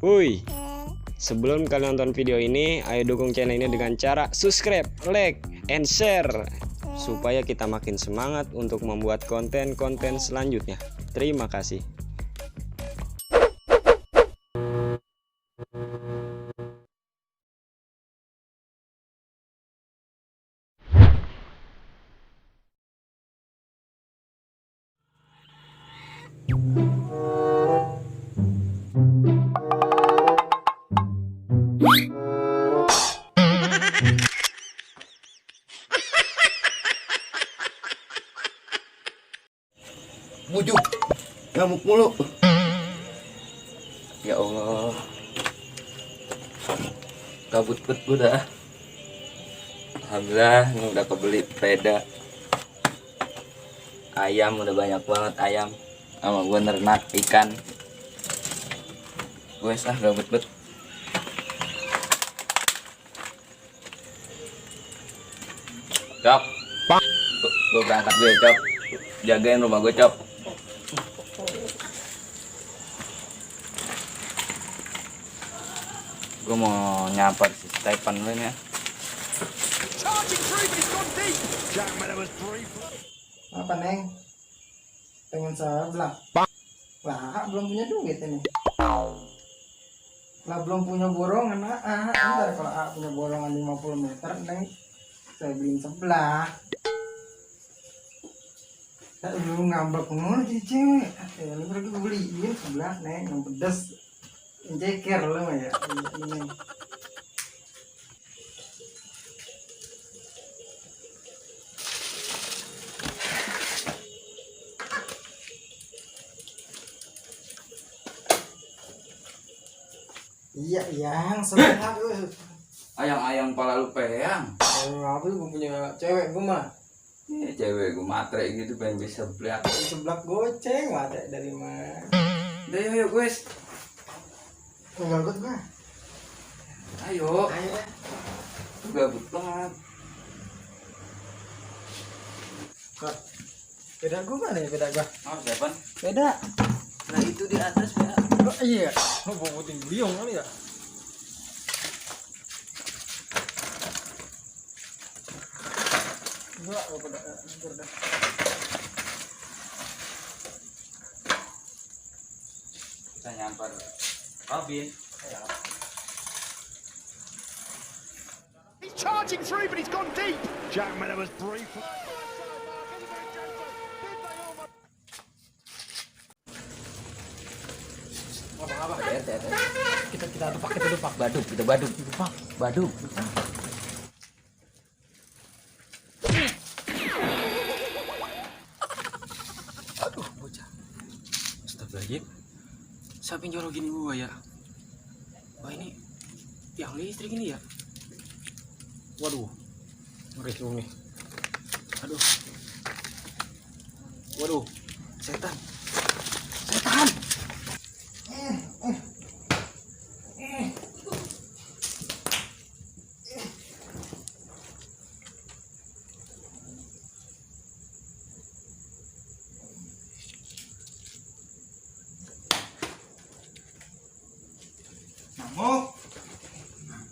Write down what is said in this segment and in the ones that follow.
Wuih, sebelum kalian nonton video ini, ayo dukung channel ini dengan cara subscribe, like, and share supaya kita makin semangat untuk membuat konten-konten selanjutnya. Terima kasih. Bujuk ngamuk mulu. Ya Allah, kabut bet gue dah. Alhamdulillah ini udah kebeli peda. Ayam udah banyak banget ayam. Sama gue nernak ikan. Gue gabut bet. Cok, gue berangkat gue Cok. Jagain rumah gue Cok. Gue mau nyapa si Stefan dulu ya. Apa Neng? Pengen sebelah? Lah belum punya duit ini. Lah belum punya borongan. Ntar kalau punya borongan 50 meter Neng, saya beliin sebelah. Lu ngambek mulu jadi cewek. Ya lu pergi beliin sebelah Neng yang pedas. Yang ceker lu mah ya. Ini. Iya, yang sebelah. Ayang-ayang pala lu peyang. Apa gue punya cewek gue mah. Ya, cewek gue matre gitu pengen bisa sebelah. Sebelah goceng matre dari mana? Udah yuk guys. Enggak ikut gua. Ayo. Ayo dah. Gabut banget. Kok. Beda gua mana ya beda gua? Oh, Stefan. Beda. Nah, itu di atas ya. Oh iya. Oh bobotin biong kali ya. Enggak, beda. Kita nyampar Robin. He's charging through, but he's gone deep. Jack Miller was brief. Apa-apa. Kita tupak. Baduk, kita baduk. Baduk. Aduh, bocah. Astagfirullahaladzim. Siapa yang jorokin gua ya? Wah, ini yang listrik ini ya? Waduh, ngeri nih. Aduh. Waduh, setan. Ngamuk.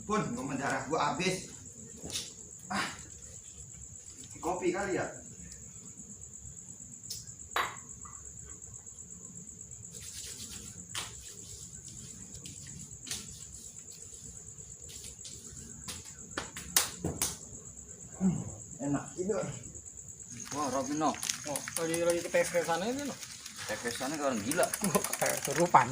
Pun, gue darah gue habis. Kopi kali ya? Enak tidur. Wah, Robin no. Oh, lagi ke tes sana ini loh. Tekesannya kayak orang gila. Kayak kerupan.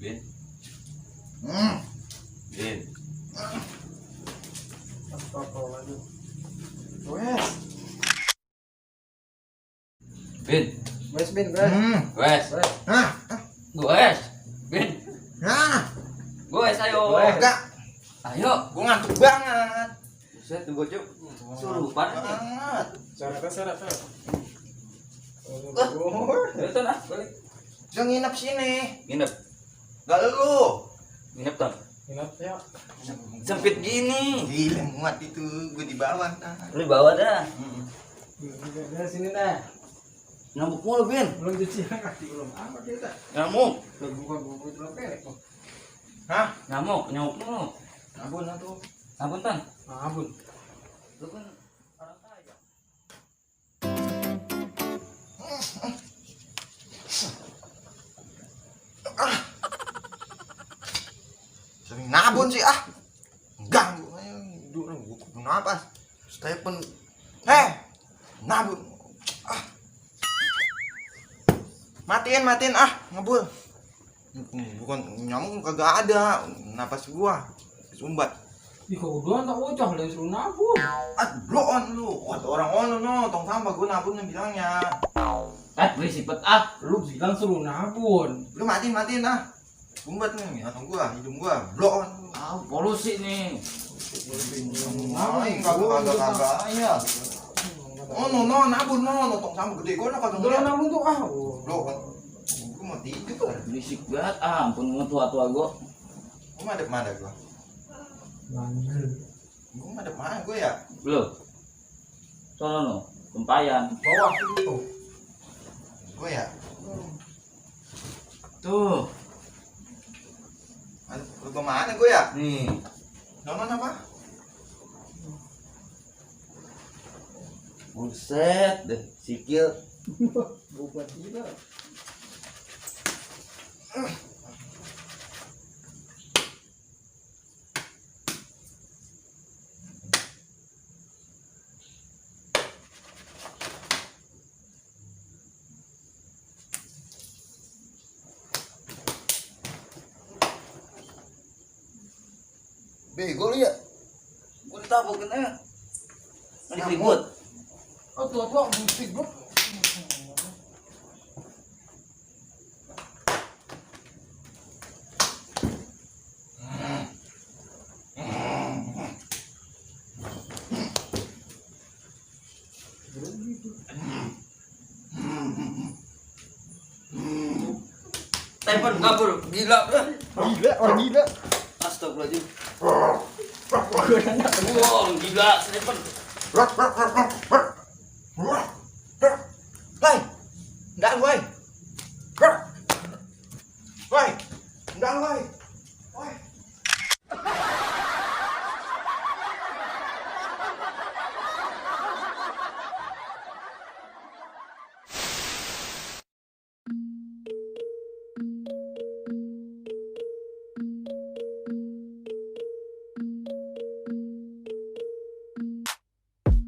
Bin. Bin. Apa lagi? Wes. Bin. Wes bin, wes. Wes. Hah? Wes. Bin. Nah, Wes ayo. enggak. Ayo. Gue ngantuk banget. Saya tunggu Cuk. Surupan. Banget. Syarat. Itu nah, balik. Bisa nginep sini. Nginep. Gak lu. Nginep Ton. Sempit gini. Gila muat itu, gue di bawah. Lu bawa dah. Dari sini dah. Nyamuk mulu, Bin. Belum cuci kaki belum. Apa kita? Nyamuk. Bukan bubur telur pelek kok. Hah? Nyamuk mulu. Ampun atuh. Ampun, Tan. Ampun. Lu kan orang kaya. Sering nabun sih ah. Ganggu aja dulu gue napas. Stephen. Nabun. Ah. Matiin ah, ngebul. Bukan nyamuk kagak ada. Napas gua sumbat. Ih kok udah tak bocah lah suruh nabun. Blow on lu. Kata orang ono no, tong sampah gua nabunnya bilangnya. Berisik bet ah. Lu bilang suruh nabun. Lu matiin ah. Sumbat nih, atau gua, hidung gua, blow on. Ah, polusi nih. Main kagak ya. Oh no, nabun no, tong sampah gede gua kagak Udah ngeliat. nabun tuh ah. Blow on. Gua mau tidur. Berisik banget. Ah, ampun tua-tua gua. Gua madep mana gua? Manggil. Gua madep mana gua ya? Belum. Sono no, tempayan. Bawah itu. Gua ya. Tuh. Lu kemana gua ya? Nih. Nonton apa? Buset deh, sikil. Bukan tidak. Bego lu ya? Gua ditabokin aja. Nggak ribut. Oh tua musik bro. Telepon kabur, gila. Orang gila. Astagfirullahaladzim. Wow, gila, telepon. Woi, enggak woi. Woi, enggak woi. Woi.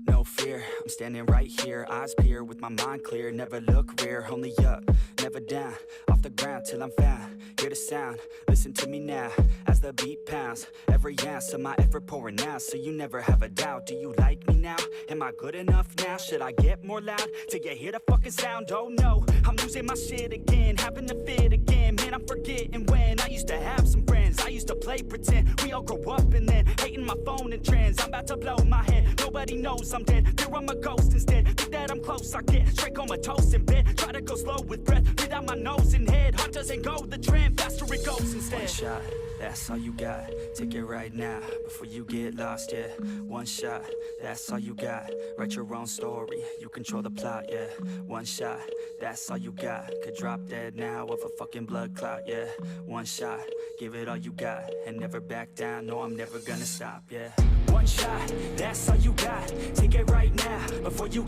No fear, I'm standing right here, eyes peer with my mind clear, never look rear, only up, never down, off the ground till I'm found, hear the sound, listen to me now, as the beat pounds, every ounce of my effort pouring out, so you never have a doubt, do you like me now, am I good enough now, should I get more loud, till you hear the fucking sound, oh no, I'm losing my shit again, having to fit again, man I'm forgetting when, I used to have some friends, I used to play pretend, we all grow up and then, hating my phone and trends, I'm about to blow my head, nobody knows I'm dead, fear I'm a ghost instead, think that I'm close, I get straight comatose in bed, try to go slow with breath, breathe out my nose and head, heart doesn't go the trend, faster it goes instead. One shot, that's all you got, take it right now, before you get lost, yeah, one shot, that's all you got, write your own story, you control the plot, yeah, one shot, that's all you got, could drop dead now of a fucking blood clot, yeah, one shot, give it all you got, and never back down, no I'm never gonna stop, yeah, one shot, that's all you got, take it right now, before you